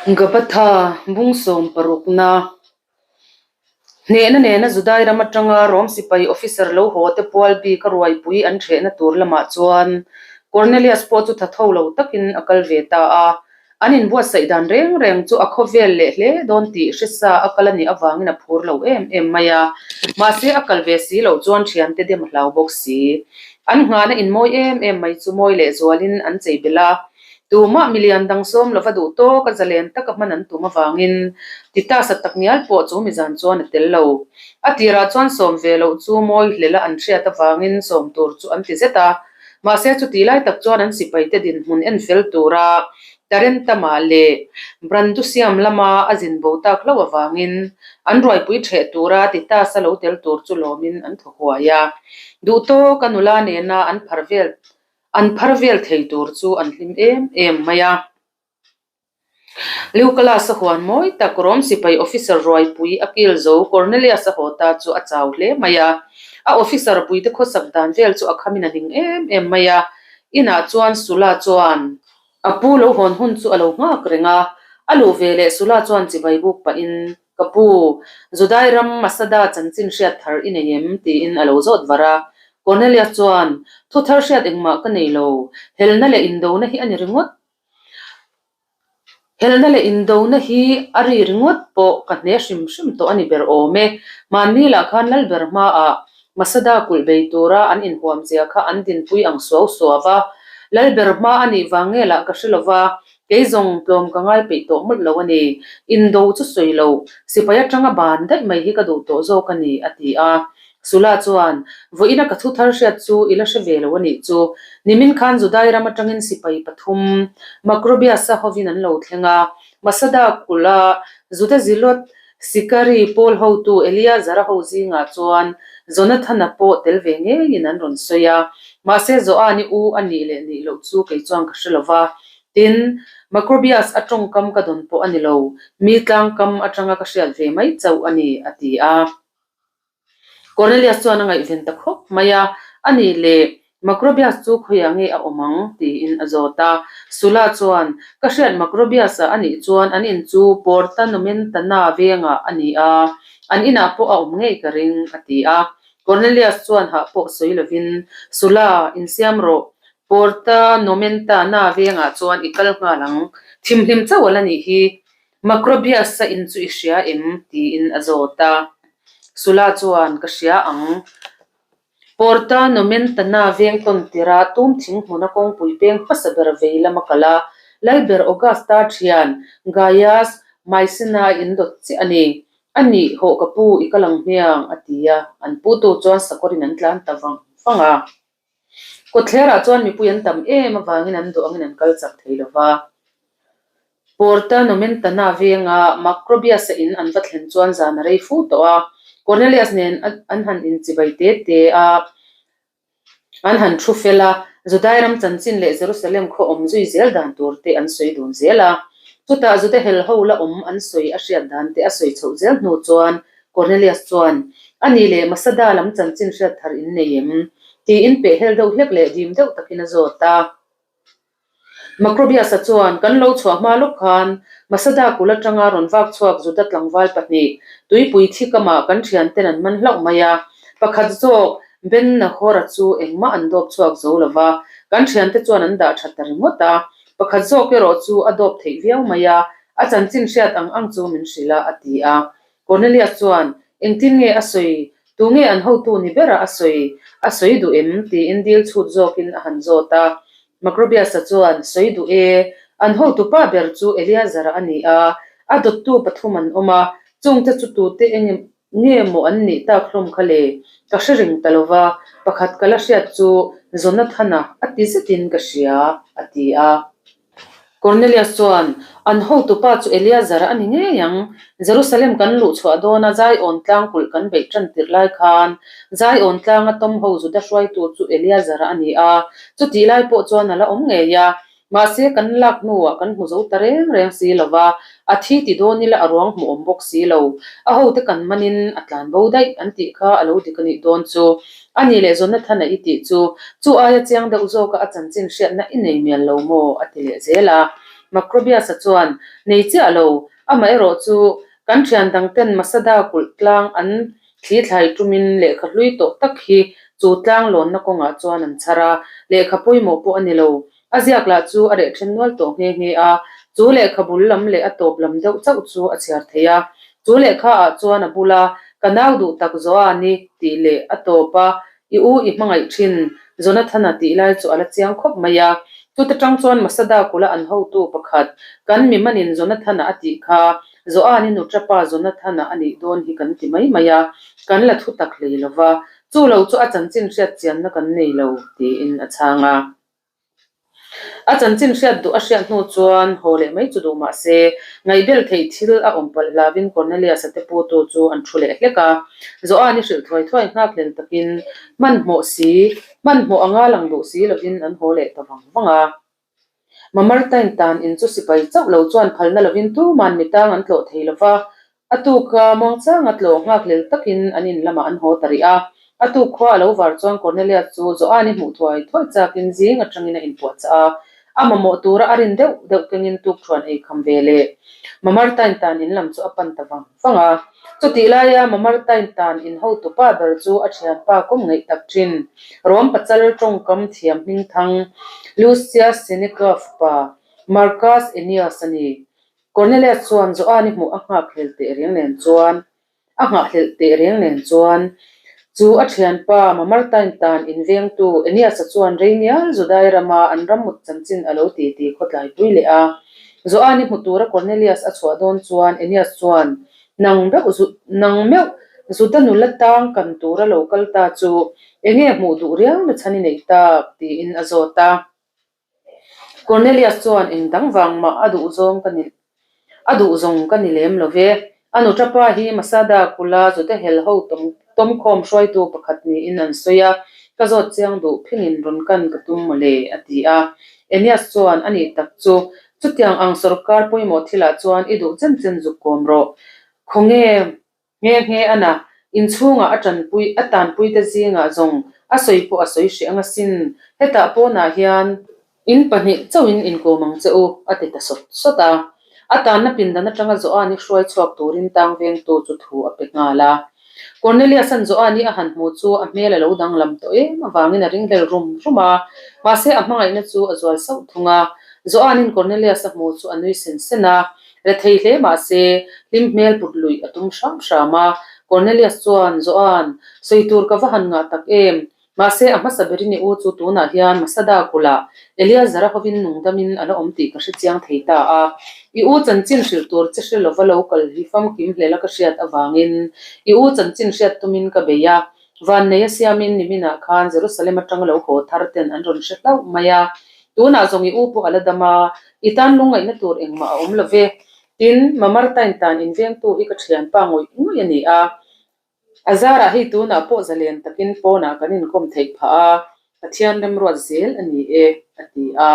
Gabatha bung sawm parukna hnehna nena Judai ram atanga Rom sipai officer lo haw te pual bik a ruaipui an ṭhehna tur lamah chuan Cornelius pawh chu thatho lo takin a kal ve ta a. An inbuatsaih dan reng reng chu a khawvel leh hle dawn tih hresa a kal a nih avangin a phur lo em em mai a. Mahse a kal ve si loh chuan thiante dem a hlau bawk si. An nghahna inmawi em em mai chu mawi leh zualin an chei belh a. Tumah milian dang sawm lova duh tawk a zalen taka hman an tum avangin Titus-a tak ngial pawh chu mizan chuan a tel lo. A tirah chuan sawm ve loh chu mawi hlela an hriat avangin sawm tur chu an ti zet a. Mahse chutih lai tak chuan an sipaite dinhmun en fel tura Tarentam-ah leh Brandusium lama a zin bo tak hlauh avangin an ruaipui ṭheh tura Titus-a lo tel tur chu lawmin an thaw huai a. Duh tawka nula nena an phar vel An phar vel thei tur chu an hlim em em mai a. Lucullus a huan mawi tak Rom sipai officer ruaipui a kil zo Cornelius a haw ta chu a chau hle mai a. A officer puite khawsak dan vel chu a khamin a ning em em mai a. Inah chuan Sulla chuan a pu lo hawn hun chu a lo nghak reng a. A luh ve leh Sulla chuan chibai buk pahin Ka pu, Judai ram Masada chanchin hriat thar i nei em? tiin a lo zawt var a. Cornelius chuan, Thu thar hriat engmah ka nei lo. Helna leh indona hi a ni ringawt. Helna leh indona hi a ri ringawt pawh ka hne hrim hrim tawh a ni ber awm e. Mahni lah khan Lalber hmaah Masada kulh bei tura an inhuam zia kha an dinpui ang suau suau va. Lalber hma a nih vang nge lah ka hre lo va, Kei zawng tlawm ka ngai peih tawh mawlh lo a ni. Indo chu sawi lo, sipai atanga ban daih mai hi ka duh tawh zawk a ni, a ti a. Sula chuan, Vawiina ka thu thar hriat chu i la hre ve lo a nih chu. Nimin khan Judai ram atangin sipai pathum Macrobius-a hovin an lo thleng a. Masada kulh-a Juda Zilot Sikari pawl hotu Eleazar-a ho zingah chuan Jonathana pawh tel ve ngeiin an rawn sawi a. Mahse Joan-i u a nih leh nih loh chu kei chuan ka hre lo va. Tin, Macrobius a tawngkam ka dawn pawh a ni lo, mi tlangkam atanga ka hriat ve mai chauh a ni, a ti a. Cornelius chuan a ngaihven ta khawp mai a, A nih leh, Macrobius chu khawiah nge a awm ang? tiin a zawt a. Sulla chuan, Ka hriat Macrobius-a a nih chuan an in chu Porta Nomentana vengah a ni a, an inah pawh a awm ngei ka ring, a ti a. Cornelius chuan hah pawh sawi lovin, Sulla, insiam rawh. Porta Nomentana vengah chuan i kal nghal ang. Thimhlim chauh a la nih hi. Macrobius-a in chu i hria em? tiin a zawt a. Sulla chuan, Ka hria ang. Porta Nomentana veng tawn tirha tum thing hmuna kawngpui peng hmasa ber vei lam a kal a, Lalber Augusta thian Gaius Maecenas a indawt chiah a ni. A nih, hawh ka pu, i kal ang hmiang, a ti a. An putu chuan sakawrin an tlan ta vang vang a. Kawtthlerah chuan mipui an tam em avangin an duh angin an kal chak thei lo va. Porta Nomentana venga Macrobius-a in an va thlen chuan zan a rei fu tawh a. Cornelius nen an han inchibai te te a, an han thu fel a, Judai ram chanchin leh Jerusalem khaw awm zui zel dan tur te an sawi dun zel a. Chutah Juda hel ho la awm an sawi a hriat dan te a sawi chhoh zel hnu chuan Cornelius chuan, A nih leh Masada lam chanchin hriat thar in nei em? tiin pehhel deuh hlek leh dim deuh takin a zawt a. Macrobius-a chuan, Kan lo chhuah hma lawk khan Masada kul atanga rawn vak chhuak Juda tlangval pahnih, tuipui thi kamah kan thianten an man hlauh mai a. Pakhat zawk, Ben Nahor-a chu engmah an dawp chhuak zo lo va, kan thiante chuan an dah tha ta ringawt a. Pakhat zawk erawh chu a dawp theih viau mai a, a chanchin hriat ang ang chu min hrilh a, a ti a. Cornelius chuan, Engtin nge a sawi? Tu nge an hotu ni bera a sawi? A sawi duh em? tiin dil chhut zawkin a han zawt a. Macrobius-a chuan, Sawi duh e. An hotu pa ber chu Eleazar-a a ni a, a dawttu pathum an awm a, chungte chu tute eng nge maw an nih tak hlawm kha le? Ka hre ring ta lo va, pakhat ka la hriat chu Jonathana a ti zetin ka hria, a ti a. Cornelius chuan, An hotupa chu Eleazar a ni ngei ang. Jerusalem kan luh chhuah dawna Zion tlang kulh kan beih tan tirh lai khan Zion tlanga tawm ho Juda hruaitu chu Eleazar a ni a, chutih lai pawh chuan a la awm ngei a. Mahse, kan lak hnuah kan hmu zo ta reng reng si lo va, a thi ti dawn ila a ruang hmuh awm bawk si lo. A hote kan manin a tlan bo daih an tih kha a lo dik a nih dawn chu. A nih leh Jonathana i tih chu, chu aia chiang deuh zawka a chanchin hriatna i nei mial lo maw? a ti leh zel a. Macrobius-a chuan, Nei chiah lo, amaherawh chu kan thian dangten Masada kulh tlang an thli thlai tumin lehkha hlui tawh tak hi chu tlang lawnna kawngah chuan an chhar a, lehkha pawimawh pawh a ni lo. A ziak lah chu a reh then nual tawh nghe nghe a, chu lehkha bul lam leh a tawp lam deuh chauh chu a chhiar thei a. Chu lehkha ah chuan a bula ka nau duh tak Joani tih leh a tawp a I u i hmangaih thin Jonathana tih lai chu a la chiang khawp mai a. Chuta tang chuan Masada kula an hotu pakhat kan mi manin Jonathana a tih kha Joani nuṭapa Jonathana a nih dawn hi kan ti mai mai a, kan la thu tak hlei lo va, chu lo chu a chanchin hriat chianna kan nei lo, tiin a chhang a. A chanchin hriat duh a hriat hnu chuan haw leh mai chu duh mah se, ngaihbel theih thil a awm palh hlauvin Cornelius-a te putu chu an thu leh hlek a. Joan-i hrilh thuai thuai nghakhlel takin hmanhmawh si, hmanhmawh anga lang duh si lovin an haw leh ta vang vang a. Mamartain tan in chu sipai chauh lo chuan phalna lovin tuman mitang an tlawh thei lo va, A tuka muangchanga tlawh nghakhlel takin an in lamah an haw ta rih a. A tuk khua a lo var chuan Cornelius chu Joani hmuh thuai thuai chakin zing atangin a inpuahchah a. A mamawh tura a rin deuh deuh kengin tukthuan ei kham ve leh Mamartain tan in lam chu a pan ta vang vang a. Chutih laia Mamartain tan in hotupa ber chu a thianpa kawm ngeih tak thin Rom pachal tawngkam thiam hmingthang Lucius Seneca fapa Marcus Ennius a ni. Cornelius chuan Joani hmuh a nghakhlel teh reng nen chuan a nghahhlelh teh reng nen chuan chu a thianpa Mamartain tan invengtu Enias-a chuan rei ngial Judai rama an rammut chanchin a lo ti ti khawtlai pui leh a. Joani hmu tura Cornelius a chhuah dawn chuan Enias chuan nang meuh nang meuh Juda nula tang kan tura lo kal ta chu enge hmuh duh riau na chhan i neih tak tiin a zawt a. Cornelius chuan eng dang vang mah a duh zawng ka ni a duh zawng ka ni lem lo ve. A nuṭapa hi Masada kula Juda hel ho tawmkhawm hruaitu pakhat niin an sawi a, ka zawt chiang duh phengin rawn kan ka tum mawle a ti a. Enias chuan a nih tak chu chutiang ang sawrkar pawimawh thilah chuan i duh chen chen zuk kawm rawh. Khawnge Nghe nghe a na, inchhungah a tanpui a tanpuite zingah zawng a sawi pawh a sawi hreh ang asin, hetah pawnah hian in pahnih chauhin inkawm ang che u, a ti ta sawt sawt a. A tanna pindan atanga Joani hruai chhuak turin tang vengtu chu thu a pe nghal a. Cornelius-a'n Joani a han hmu chu a hmel a lo danglam tawh em avangin a ringhlel rum rum a, mahse a hmangaihna chu a zual sauh thung a. Joani'n Cornelius-a hmu chu a nui sen sen a, Rethei hle mah se, hlim hmel put luih a tum hram hram a. Cornelius chuan, Joan, sawi tur ka va han ngah tak em? Mahse, a hmasa berin i u chu tunah hian Masada kulh Eleazara hovin nungdamin a la awm tih ka hre chiang thei ta a. I u chanchin hrilh tur che hre lova lo kal hi famkim hlela ka hriat avangin i u chanchin hriat tumin ka bei a. Vannei a siamin niminah khan Jerusalem atanga lo haw thar ten an rawn hre hlauh mai a. Tunah zawng i u pawh a la dam a, i tan lungngaihna tur engmah a awm lo ve. Tin, Mamartain tan invengtu hi ka thianpa ngawih ngawih a ni a. A zarah hei tunah pawh zalen takin pawnah kan inkawm theih phah a, Pathian remruat zel a ni e, a ti a.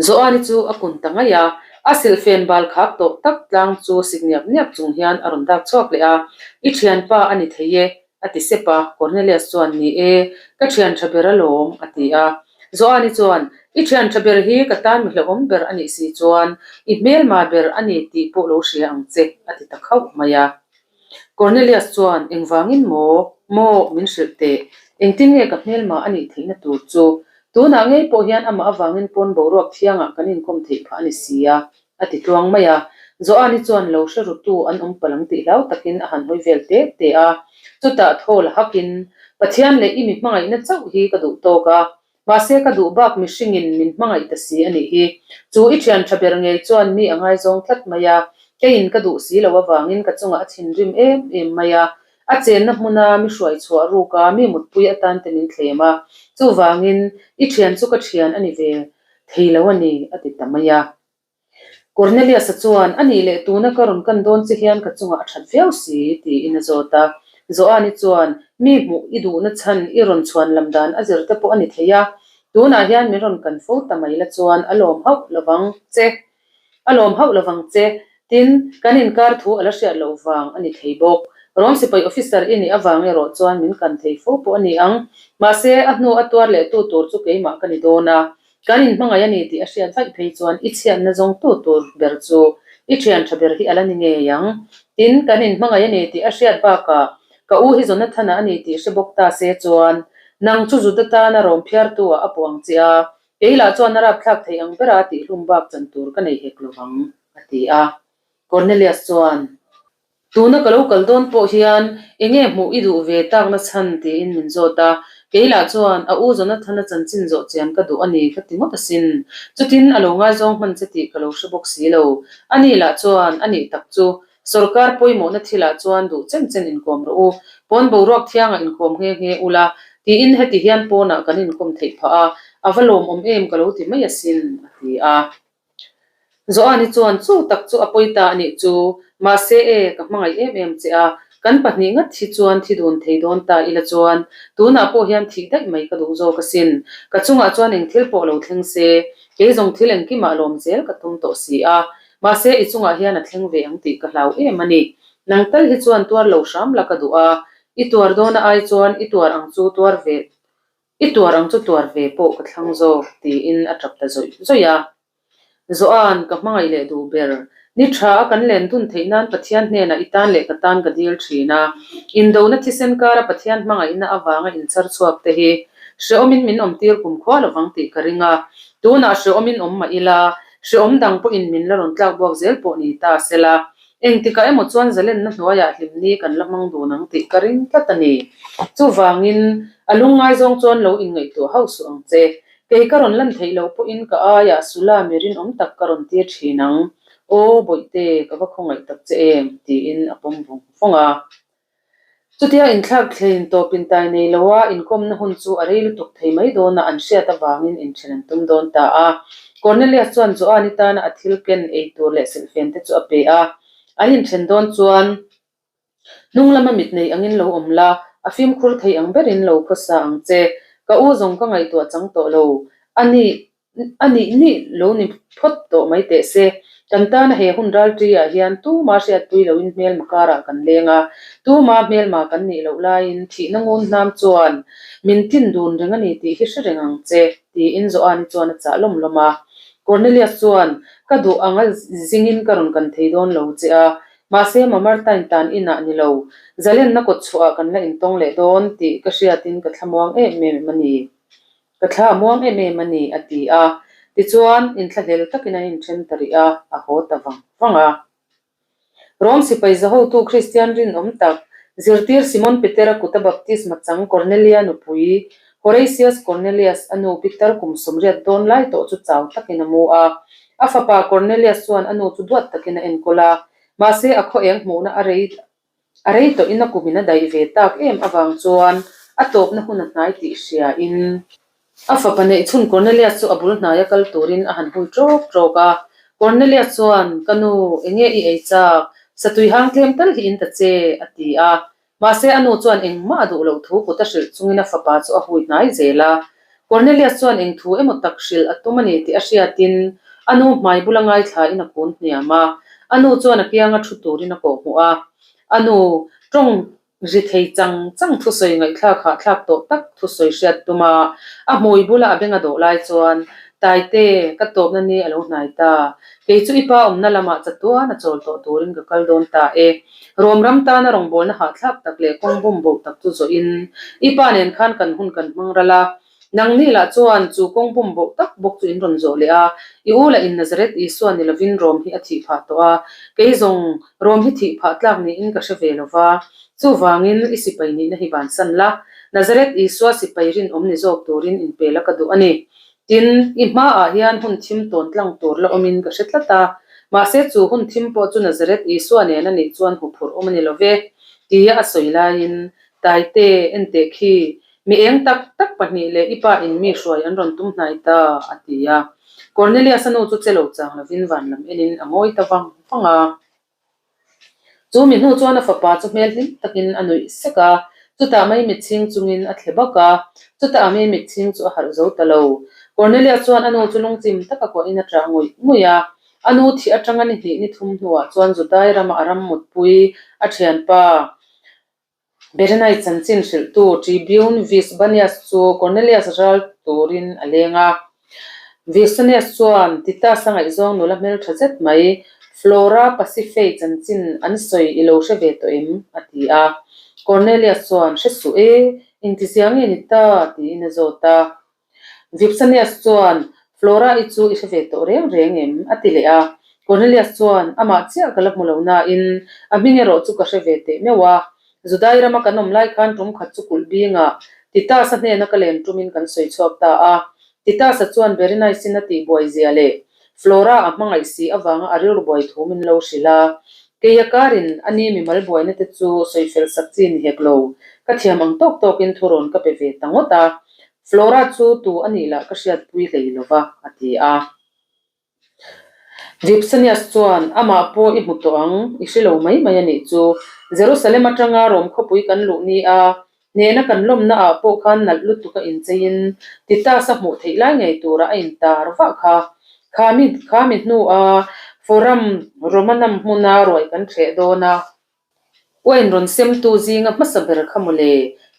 Joani chu a kun ta ngaih a, a silhfen bal khak tawh tak tlang chu sik niap niap chung hian a rawn dak chhuak leh a, I thianpa a ni thei e, a ti sep a, Cornelius chuan, Ni e, ka thian tha ber alawm, a ti a. Joani chuan, I thian tha ber hi ka tan mi hlauhawm ber a nih si chuan i hmelma ber a ni tih pawh lo hria ang che, a ti ta khauh mai a. Cornelius chuan, Engvangin maw? Maw? Min hrilh teh. Engtin nge ka hmelma a nih theihna tur chu? Tunah ngei pawh hian amah avangin pawn boruak thiangah kan inkawm theih phah a ni si a, a ti tluang mai a. Joani chuan lo hre rutu an awm palh ang tih hlau takin a han hawi vel te te a. Chutah thaw la hakin, Pathian leh i mi hmangaihna chauh hi ka duh tawk a, Mahse ka duh bak mihringin min hmangaih ta si a nih hi. Chu i thian tha ber ngei chuan mi a ngaizawng tlat mai a, keiin ka duh si lo avangin ka chungah a thinrim em em mai a. A chenna hmuna mi hruai chhuah ruk a, mi mutpui atan te min thlem a. Chuvangin i thian chu ka thian a ni ve thei lo a ni, a ti ta mai a. Cornelius-a chuan, A nih leh tuna ka rawn kan dawn che hian ka chungah a that viau si, tiin a zawt a. Joani chuan, Mi hmuh i duhna chhan i rawn chhuan lam dan a zir te pawh a ni thei a, tunah hian min rawn kan fo ta mai la chuan a lawm hauh lovang che, a lawm hauh lovang che, tin, kan inkar thu a la hriat loh vang a ni thei bawk. Rom sipai officer i nih avang erawh chuan min kan thei fo pawh a ni ang. Mahse, a hnu a tuar leh tu tur chu keimah ka ni dawn a. Kan inhmangaih a ni tih a hriat vaih phei chuan i chhiatna zawngtu tur ber chu i thian tha ber hi a la ni ngei ang. Tin, kan inhmangaih a ni tih a hriat bakah ka u hi Jonathana a ni tih hre bawk ta se chuan nang chu Juda tana rawm phiartu ah a puh ang che a, kei lah chuan a rapthlak thei ang bera tihhlum bak chan tur ka nei hek lovang, a ti a. Cornelius chuan. Tuna ka lo kal dawn pawh hian enge hmuh i duh ve takna chhan tiin min zawt a, kei lah chuan a u Jonathana chanchin zawh chian ka duh a ni ka ti ngawt asin. Chutin a lo ngaizawng hman che tih ka lo hre bawk si lo. Ani lah chuan a nih tak chu sawrkar pawimawhna thilah chuan duh chen chen inkawm rawh u, pawn boruak thiangah inkawm nghe nghe ula tiin heti hian pawnah kan inkawm theih phah a, a va lawmawm em ka lo ti mai asin a ti a. Joani chuan chu tak chu a pawi ta a nih chu, mahse e, ka hmangaih em em che a, kan pahnih ngat hi chuan thi dun thei dawn ta ila chuan tunah pawh hian thih daih mai ka duh zawk asin, ka chungah chuan eng thil pawh lo thleng se, kei zawng thil engkimah lawm zel ka tum tawh si a, mahse i chungah hian a thleng ve ang tih ka hlau em a ni, nang tal hi chuan tuar lo hram la ka duh a, i tuar dawna ai chuan i tuar ang chu tuar ve I tuar ang chu tuar ve pawh ka thlang zawk, tiin a tap ta zawih zawih a. Joan, ka hmangaih leh duh ber. Ni tha a kan len dun theih nan Pathian hnenah i tan leh ka tan ka dil thin a. Indona thisen kara Pathian hmangaihna avanga inchar chhuak te hi hrehawmin min awmtir kum khua lovang tih ka ring a. Tunah hrehawmin awm mah ila, hrehawm dang pawhin min la rawn tlak buak zel pawh ni ta sela. Engtikah emaw chuan zalenna hnuaiah hlimni kan la hmang dun ang tih ka ring tlat a ni. Chuvangin, a lungngaizawng chuan lo inngaihtuah hauh suh ang che. Kei ka rawn lan theih loh pawhin ka aiah Sula mi rinawm tak ka rawn tir thin ang. Aw, Bawihte, ka va khawngaih tak che em? tiin a pawm vawng vawng a. Chutia inthlak thlein tawpin tai nei loa inkawmna hun chu a rei lutuk thei mai dawna an hriat avangin inthen an tum dawn ta a. Cornelius chuan Joani tana a thil ken ei tur leh silhfen te chu a pe a. An inthen dawn chuan hnung lama mit nei angin lo awm la, a fimkhur thei ang berin lo khawsa ang che. Ka u zawng ka ngaihtuah chang tawh lo. A nih A nih nih lo ni phawt tawh mai teh se. Kan tana he hun ralṭi-ah hian tuma hriatpui loin hmelma karah kan leng a, tuma hmelma kan nih loh laiin thihna ngun hnam chuan min tin dun reng a ni tih hi hre reng ang che, tiin Joani chuan a chah lawm lawm a. Cornelius chuan, Ka duh anga zingin ka rawn kan thei dawn lo che a, mahse Mamartine tan inah ni lo, zalenna kawtchhuahah kan la intawng leh dawn tih ka hriatin ka thlamuang em em a ni. Ka thla a muang em em a ni, a ti a. Tichuan, inthlahlel takin an inthen ta rih a, a haw ta vang vang a. Rom sipai zahotu Kristian rinawm tak, zirtir Simon Petera kuta baptisma chang Cornelia nupui, Horatius Cornelius a nu pitar kum 80 dawn lai tawh chu chau takin a mu a. A fapa Cornelius chuan a nu chu duat takin a enkawl a, mahse a khaw eng hmuhna a rei A rei tawhin a kumin a daih ve tak em avang chuan a tawpna hun a hnai tih hriain a fapa neih chhun Cornelius chu a bul hnaia kal turin a han hui ṭawk ṭawk a. Cornelius chuan, Ka nu, enge i ei chak? Satui hang tlem tal hi in ta che, a ti a. Mahse a nu chuan engmah a duh loh thu kut a hrilh chungin a fapa chu a hui hnai zel a. Cornelius chuan eng thu emaw tak hrilh a tum a ni tih a hriatin a nu hmai bula ngaithlain a kun hniam a, a nu chuan a kianga thu turin a kawhhmuh a. A nu tawng ri thei chang chang thusawi ngaihthlak hahthlak tawh tak thusawi hriat tum a, a hmui bula a beng a dawh lai chuan, Taite, ka tawpna ni a lo hnai ta. Kei chu i pa awmna lamah chatuan a chawl tawh turin ka kal dawn ta e. Rom ram tana rawngbawlna hahthlak tak leh kawng bum boh tak chu zawhin i pa nen khan kan hun kan hmang ral a. Nangni lah chuan chu kawng bum boh tak bawk chu in rawn zawh leh a, i u lah in Nazareth Isua ni lovin Rom hi a thih phah tawh a, kei zawng Rom hi thih phah tlak niin ka hre ve lo va, chuvangin i sipai nihna hi bansan la, Nazareth Isua sipai rinawm ni zawk turin inpe la ka duh a ni. Tin, i hmaah hian hun thim tawn tlang tur la awmin ka hre tlat a, mahse chu hun thim pawh chu Nazareth Isua nen a nih chuan huphurh awm a ni lo ve, tia a sawi laiin, Taite, enteh khi, mi eng tak tak pahnih leh i pa in mi hruai an rawn tum hnai ta, a ti a. Cornelius-a nu chu che lo chang lovin van lam enin a ngawi ta vang vang a. Chu mi hnu chuan a fapa chu hmel hlim takin a nuih sek a, chutah mai mitchhing chungin a thle bak a, chutah a mi mitchhing chu a harh zo ta lo. Cornelia chuan a nu chu lungchim taka kuahin a ṭah ngawih ngawih a, a nu thih aṭanga ni hnih ni thum hnuah chuan Judai rama a ram mutpui a ṭhianpa Berenai chanchin hrilhtu Tribune Visbanius chu Cornelius ral turin a leng a. Vipsanius chuan Titus-a ngaihzawng nula hmeltha zet mai, Flora Pasiphae chanchin an sawi i lo hre ve tawh em? a ti a. Cornelius chuan, Hre suh e, engtizia nge ni ta? tiin a zawt a. Vipsanius chuan, Flora-i chu i hre ve tawh reng reng em? a ti leh a. Cornelius chuan, Amah chiah ka la hmu lo nain, a hming erawh chu ka hre ve teh meuh a. Judai rama kan awm lai khan tum khat chu kulh bingah Titus-a hnena ka len tumin kan sawi chhuak ta a. Titus-a chuan Berenice-in a tihbuai zia leh Flora a hmangaih si avanga a rilru buai thu min lo hrilh a. Keia karin a ni mimal buaina te chu sawi fel sak chi ni hek lo. Ka thiam ang tawk tawkin thurawn ka pe ve ta ngawt a. Flora chu tu a nih lah ka hriatpui hlei lo va, a ti a. Vipsanius chuan, Amah pawh i hmu tawh ang, i hre lo mai mai a nih chu. Jerusalem atanga Rom khawpui kan luh ni a, hnehna kan lawmna ah pawh khan nalh lutuk a incheiin Titus a hmuh theih lai ngei tura a intar vah kha. Kha mi kha mi hnua Forum Romanum hmuna ruai kan hreh dawn a. Uain rawn semtu zinga hmasa ber kha mawle,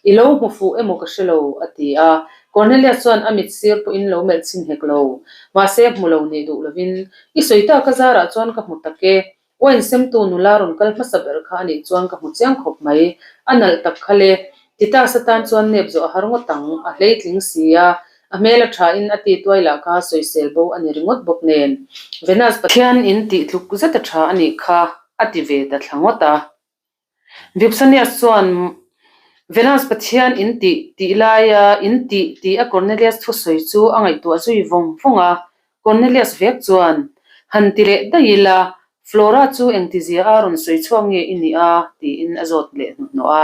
i lo hmu fuh emaw ka hre lo, a ti a. Cornelius chuan a mit sir pawhin lo melh chhin hek lo. Mahse, hmu lo nih duh lovin, I sawi tak a zarah chuan ka hmu tak e. Uain semtu nula rawn kal hmasa ber kha a nih chuan ka hmu chiang khawp mai. A nalh tak kha le. Titus atan chuan nep zawh a har ngawt ang, a hleitling si a. A hmel a thain a ti tuai lah kha sawisel bo a ni ringawt bawk nen. Venus Pathian in tih tluk zet a tha a nih kha. a ti ve ta thla ngawt a. Vipsanius chuan Venus Pathian in tih tih laia in tih tih a Cornelius thusawi chu a ngaihtuah zui vawng vawng a. Cornelius vek chuan, Han ti leh daih ila, Flora chu engtizia a rawn sawi chhuak nge i nih a? tiin a zawt leh hnuhnawh a.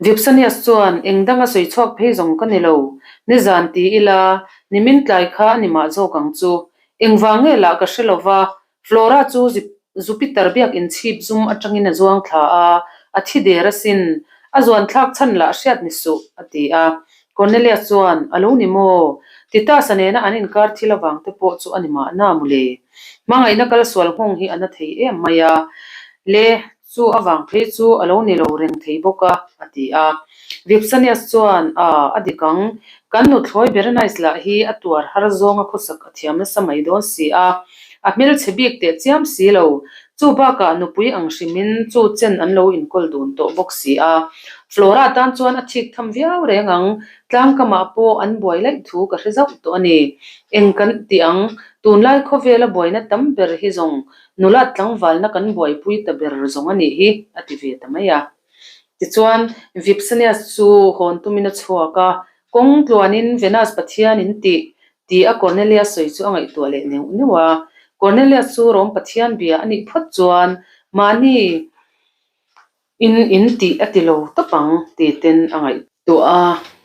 Vipsanius chuan, Eng danga sawi chhuak phei zawng ka ni lo. Nizan ti ila, nimin tlai kha a ni mah zawk ang chu. Engvang nge lah ka hre lo va, Flora chu Jupiter biak inchhip zum atangin a zuang thla a, a thi der asin. A zuan thlak chhan lah hriat ni suh, a ti a. Cornelius chuan, A lo ni maw? Titus-a nena an inkar thil avang te pawh chu a ni mahna mawle. Hmangaihna kal sual nghawng hi a na thei em mai a. Le. Chu avang phei chu a lo ni lo reng thei bawk a, a ti a. Vipsanius chuan, A, a dik ang. Kan nuthlawi Berenice lah hi a tuar har zawnga khawsak a thiam nasa mai dawn si a. A hmelchhe bik teh chiam si lo. Chu bakah nupui ang hrimin chu chen an lo inkawl dun tawh bawk si a. Flora tan chuan a thik tham viau reng ang. Tlangkamah pawh an buai laih thu ka hre zauh tawh a ni. Eng kan ti ang, tunlai khawvela buaina tam ber hi zawng Nula tlangvalna kan buaipui ta ber zawng a nih hi, a ti ve ta mai a. Tichuan, Vipsanius chu hawn tumin a chhuak a, kawng tluanin Venus pathian in tih, ti a Cornelius sawi chu a ngaihtuah leh neuh neuh a. Cornelius chu Rom pathian bia a nih phawt chuan mahni in in tih a ti lo tawp ang, ti ten a ngaihtuah a.